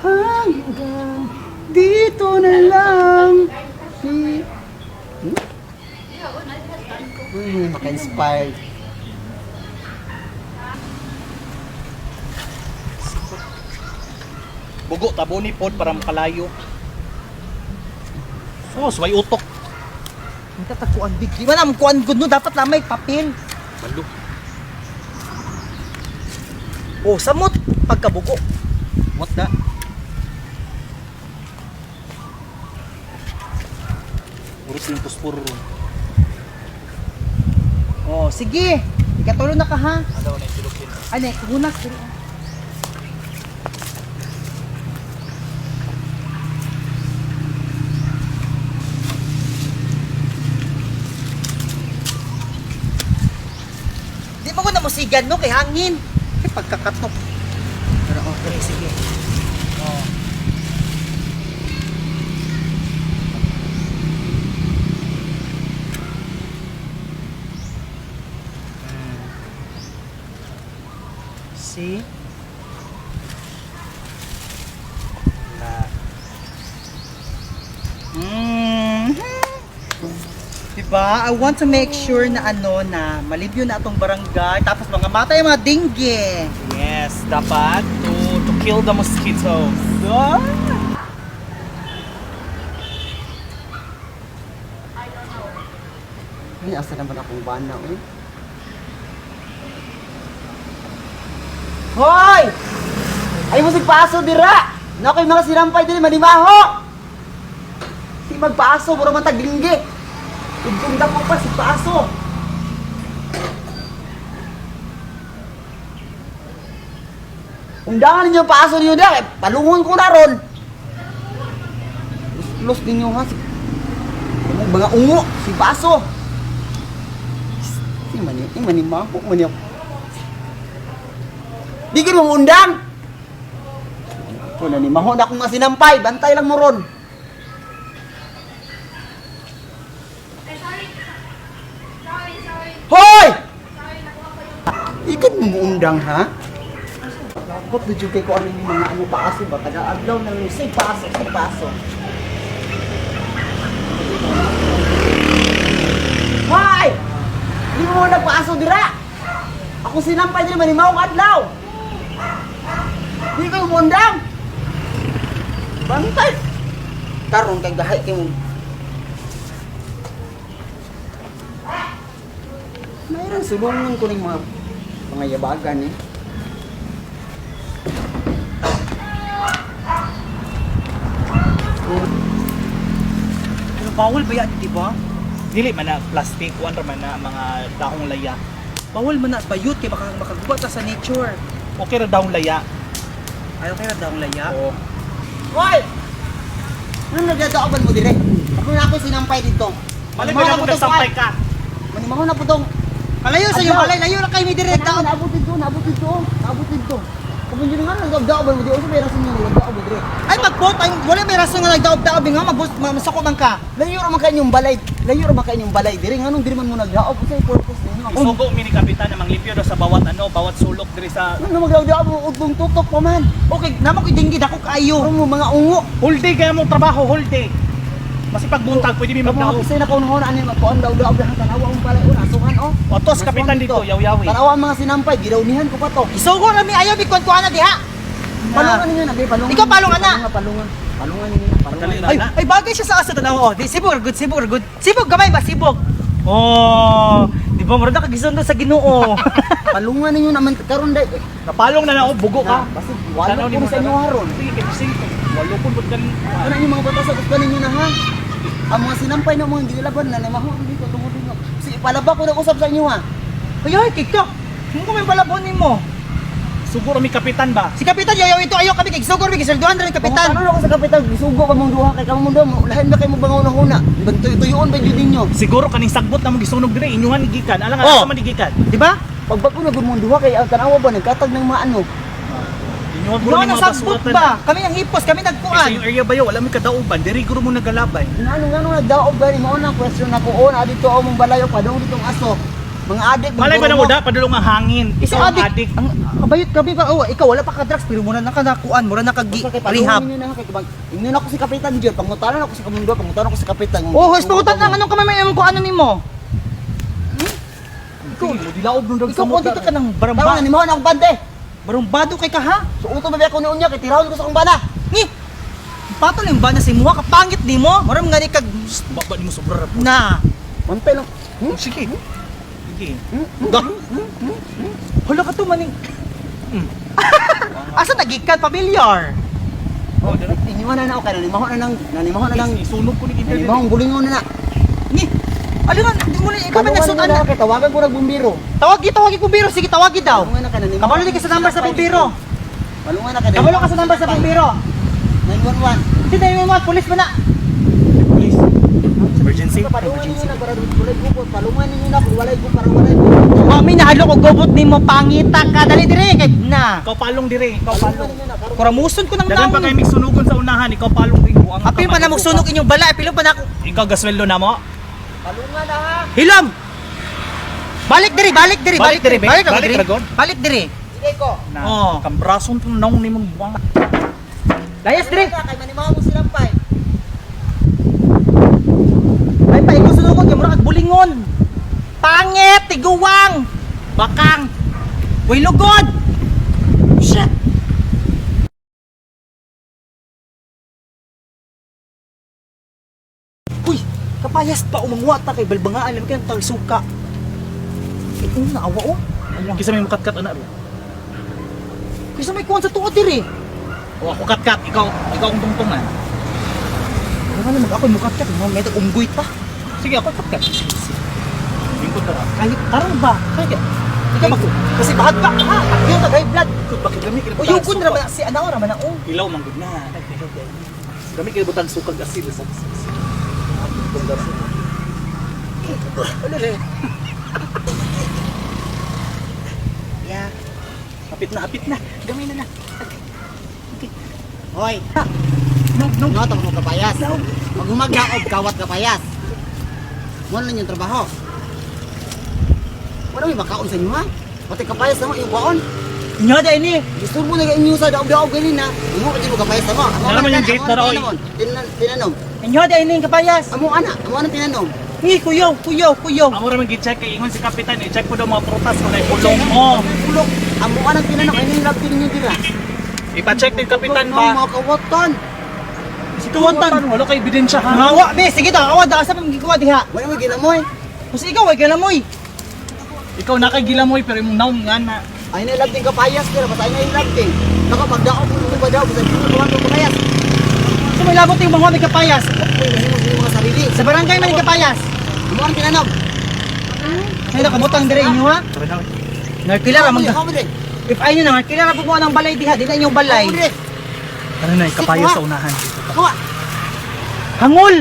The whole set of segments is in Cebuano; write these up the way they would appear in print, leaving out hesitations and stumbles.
Hanggang dito na lang. Si... Hmm? Uy, maka-inspired. Bugo tabo ni pod para makalayo. Sos, way utok. Ang tatakuan big. Di ba na kuan gud no dapat lamay papel. Balo. Oh, samot pagkabugo. What the? Urus yung puspuro ron. Oh, sige. Ikatulo na ka ha. Ano na yung silupin? Ay, hunas diri. Di mo ko na musigan no kay hangin. Kay pagkakatok. Pero okay, sige. Oh. See? Na. Mhm. Diba? I want to make sure na ano na malibyo na atong barangay tapos mga matay mga dingge. Yes, dapat to kill the mosquitoes. Ah! Ay, asa naman akong bana, uy. Hoy! Ay mo sigpaaso dira! Na ako'y mga sinampay diri manimaho! Si magpaaso, mura man taglinggi. Ugtong dako pa si paaso. Undangan ninyo ang paaso ninyo dira, eh, palungon ko na ron. Los ninyo ha, si mga ungo, si paaso. Si mani, manimaho, mani. Di gid mo undang. Ako na ni maho na akong nga sinampay, bantay lang mo ron. Ay, sorry. Sorry, sorry. Hoy! Sorry, nakuha ko yung... Ikot mo undang ha? Lakot na dyan kay ko ano yung mga ano paaso ba? Kada adlaw na lang, say paso, say paso. Hoy! Di mo nagpaaso dira! Ako sinampay dira manimaw adlaw! Di ko mundang! Bantay! Karon kay gahay kay mo. Mayroon sulungan ko ng mga yabagan eh. Pero bawal ba yan, di ba? Dili man na plastic, kuan ra man na mga dahong laya. Bawal man na bayot kay baka makagubat ta sa nature. Okay ra dahong laya. Ayaw kay ra daw laya. Oo. Hoy! Ano nagdadaaban mo dire? Ako na ako sinampay dito. Malay ba na kung nagsampay ka? Manimaho na po tong. Kalayo sa iyo, Adlaw. kalay layo na kay mi dire Tao, naabot dito, naabot dito, naabot dito. Kung yun nga nagdadaaban mo dito, may rason nga nagdadaaban dire. Ay magpot ay wala may rason nga nagdaob-daob nga mabus masako man ka. Layo ra man kay inyong balay, layo ra man kay inyong balay dire nganong diri man mo nagdaob unsay purpose ninyo? Sugo mi ni kapitan na manglimpyo daw sa bawat ano, bawat sulok diri sa Ano magdaob mo udtong tutok pa man. Okay, namo koy dinggi dako kaayo. Ano mo mga ungo. whole day kaya mong trabaho, whole day. Masipag buntag pwede mi Mga magdaob. kisay na kaunahon ani magkuan daw daob ang tanawa ang balay una asuhan oh. Otos kapitan dito, yaw-yawi. Tanawa ang mga sinampay, gidawnihan ko pa to. Isugo ra mi ayaw mi kuan na diha. Palungan ninyo na, be, palungan. Ikaw, palungan na. Palungan, palungan ninyo na, palungan. Dali na. Ay, ay bagay siya sa asa tanaw oh. Di sibog good, sibog good. Sibog gamay ba sibog. Oh, di ba murag nakagisun sa Ginoo. Palungan ninyo naman karon dai. Napalong na na oh, bugo ka. Na, basig walo Tanaw ni ko mo sa inyo na. haron. Sige, kay sing. Walo pud kan. Ano yung mga bata sa gusto ninyo na ha? Ang mga sinampay na mga gilaban na namaho dito tungod ninyo. Si palaba ko na usab sa inyo ha. Ay, ay kika. Mo may balabon nimo. Siguro mi kapitan ba? Si Kapitan yayaw ito ayaw kami kay sugor mi gisulduhan ra ni Kapitan. Ano ako sa kapitan, gisugo ka mong duha kay kamo mong duha, lahin ba kay mo bangaw na huna? Bantoy tuyoon ba jud ninyo? Siguro kaning sagbot na mo gisunog dire inyuhan ni gikan. Alang Oh. asa man ni gikan. Di ba? Pagbago na gud mong duha kay ang tanawa ba nagkatag ng mga ano? Inyuhan guro No, ni mga nasagbot basura ba? Kami ang hipos, kami Kasi nagkuan. yung area ba yo, wala mi kadauban, diri guro mo nagalaban. Ngano ngano nagdaob gani mao na question nako o na dito mong balayo padong ditong aso. Mga adik. Malay ba na mo da padulong ang hangin. Isa Ikaw ang adik. adik. Ang kabayot grabe ba? Oh, ikaw wala pa ka drugs pero mura na ka nakuan, mura na ka gi rehab. Ingnon ako si Kapitan Jun, pangutanan ako sa kamundo, pangutanan ako sa Kapitan. Oh, host pangutan lang anong kamay may ko ano nimo? Ikaw, dilaob nung Ikaw ko dito ka ng Tama baramba. na nimo na akong bante. Barumbado kay ka ha? So uto ba ako ni unya kay tirahon ko sa akong bana. Ni. Patol yung bana si muha kapangit nimo. Mura nga ni kag Baba nimo sobra ra po. na. Mantay lang. Hmm? Sige. Sige. Ga. Hala ka to maning. Asa nagikan familiar? Oh, dira. Iniwan na na ako kay nanimaho na nang nanimaho na nang Isunog ko ni Kinder. nanimaho ang bulingon na na. Ni. Alingan, di mo na ikaw man Palungan nagsuot na ana. na kay tawagan ko nag bumbiro. Tawagi, tawagi bumbiro. Sige, tawagi daw. Palungan na kay nanimaho. Kabalo di ka sa number sa bumbiro. Palungan na kay Kabalo ka sa number sa bumbiro. 911. Hindi na yung mga pulis man na. Police. Emergency. Palungan ninyo na para walay gupot. Palungan ninyo na kung walay gupot para walay gupot. Wa mi nahalo ko gobot nimo pangita ka dali dire kay na. Ikaw palong dire, ikaw Palungan palong. ninyo na para Kuramuson ko nang Dagan pa naon. kay migsunugon sa unahan, ikaw palong ring buang. Apil pa na magsunog inyong bala, apil pa na ako. Ikaw gasweldo na mo. Palungan na ha. Hilom. Balik diri, balik diri, Balik diri, be. balik, Balik, diri. Dragon. Balik diri. Sige ko. Na. Oo. Kambrason tong naong nimong buang. Layas diri. Palungan na kay manimaho mo silang pay. Ay pa ikaw sunugon kay mura kag bulingon. Pangit, tiguwang, bakang. Uy lugod. Shit. Uy, kapayas pa umangwata kay balbangaan alam kay tag suka. Eh, una awa oh. Kisa may mukatkat ana ro. Kaysa may kuwan sa tuod diri. O ako katkat, ikaw ikaw ang tungtungan. Ano nga mag ako mukat kat, mga may unggoy pa. Sige, ako katkat. Lingkod tara. Kahit tarong ba? Kaya ikaw mag kasi bahag pa ha, takyo ta high blood. Lingkod bakit lami kay O yugon ra ba si anaw ra man na oh. Ilaw man gud na. Lami kay butang sukag asil sa. Yeah. Hapit na, hapit na. Gamay na na. Hoy. No, no. No, tawag mo kapayas. Maghumaglaob kawat kapayas. Mo lang yung trabaho. Wala may makaon sa inyo ha? Pati kapayas naman yung kwaon. Inyo da ini. Gisturbo na inyo sa daog-daog ganin na. Imo pa mo kapayas mo. Amo Alam mo yung gate na raw, eh. Tinanom. Inyo da ini kapayas. Amo ana, amo ana tinanom. Ni kuyaw, kuyaw, kuyaw. Amo ra man gi-check kay ingon si kapitan, i-check po daw mga prutas kung nay pulong mo. Pulok. Amo ana tinanom ay ning labti ninyo dira. Ipa-check din kapitan Ano, ba? mga kawatan. Si Tuwatan, wala kay ebidensya ha. Ngawa be, sige ta, awa da asa pa gikuha diha. Wala mo ginamoy. Kasi ikaw ay galamoy. Ikaw na kay gilamoy pero imong naong nga na. Ay na labti kapayas dira basta ay na labti. Nako pagdaog mo ba daw basta di mo kuwan kapayas. So may labot yung mga may kapayas. Uy, mahimo sa inyong mga sarili. Sa barangay man yung kapayas. Amo ana tinanom. Ay nakabutang dire inyo ha. Narkila ra man. Ako dire. If ay nyo na, narkila ra po mo ang balay diha, di na inyong balay. Ako dire. Tara na, kapayo sa unahan dito. Kuha. Hangol.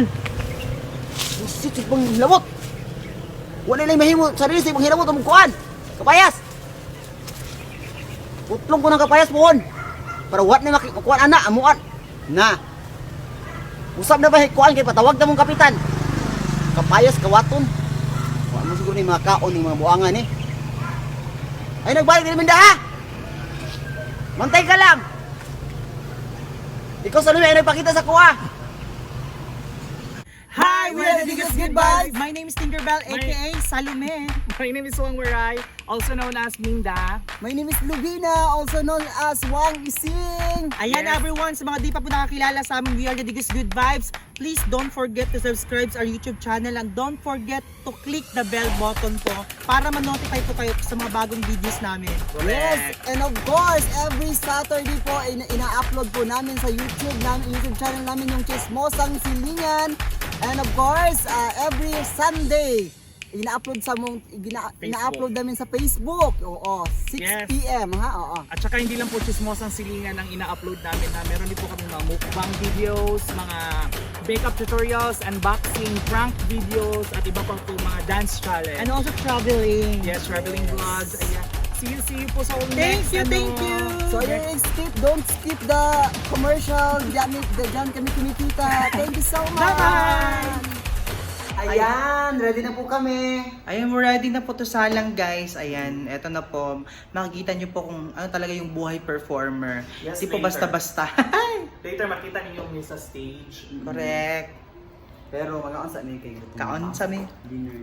Busit sa pang hilabot. Wala na mahimo sarili sa imong hilabot among kuan. Kapayas. Putlong ko ng kapayas puon. Para wat na makuan ana amuan. Na. Usab na ba kuan kay patawag na mong kapitan. Kapayas kawaton. Wa mo siguro ni mga kaon ni mga buangan eh. Ay nagbalik din minda ha. Mantay ka lang. Ikaw sa ay nagpakita sa kuha. Hi, we are the Biggest Good Vibes. My name is Tinkerbell aka Salome. My name is Wang Werai, also known as Minda. My name is Lubina, also known as Wang Ising. Ayan Yes. everyone, sa mga di pa po nakakilala sa amin, we are the Biggest Good Vibes. Please don't forget to subscribe our YouTube channel and don't forget to click the bell button po para ma-notify po kayo sa mga bagong videos namin. Yes, and of course, every Saturday po ina-upload po namin sa YouTube namin, YouTube channel namin yung Chismosang Silingan. And of course, every Sunday ina-upload sa mong ina-upload namin sa Facebook. Oo, 6 Yes. PM ha. Oo. At saka hindi lang po chismosang silingan ang ina-upload namin ha. Meron din po kami mga mukbang videos, mga makeup tutorials, unboxing, prank videos, at iba pa po mga dance challenge. And also traveling. Yes, traveling vlogs. Ayan. See you po sa Thank next. you, thank you. So ayun, skip, don't skip the commercial. Diyan, diyan kami kumikita. Thank you so much. Bye-bye. Ayan, ready na po kami. Ayan, we're ready na po to salang, guys. Ayan, eto na po. Makikita nyo po kung ano talaga yung buhay performer. Yes, Di po later. basta-basta. Later, makita ninyo mi sa stage. Correct. Pero mga unsa ni kay gutom. Kaon sa mi. Dinner.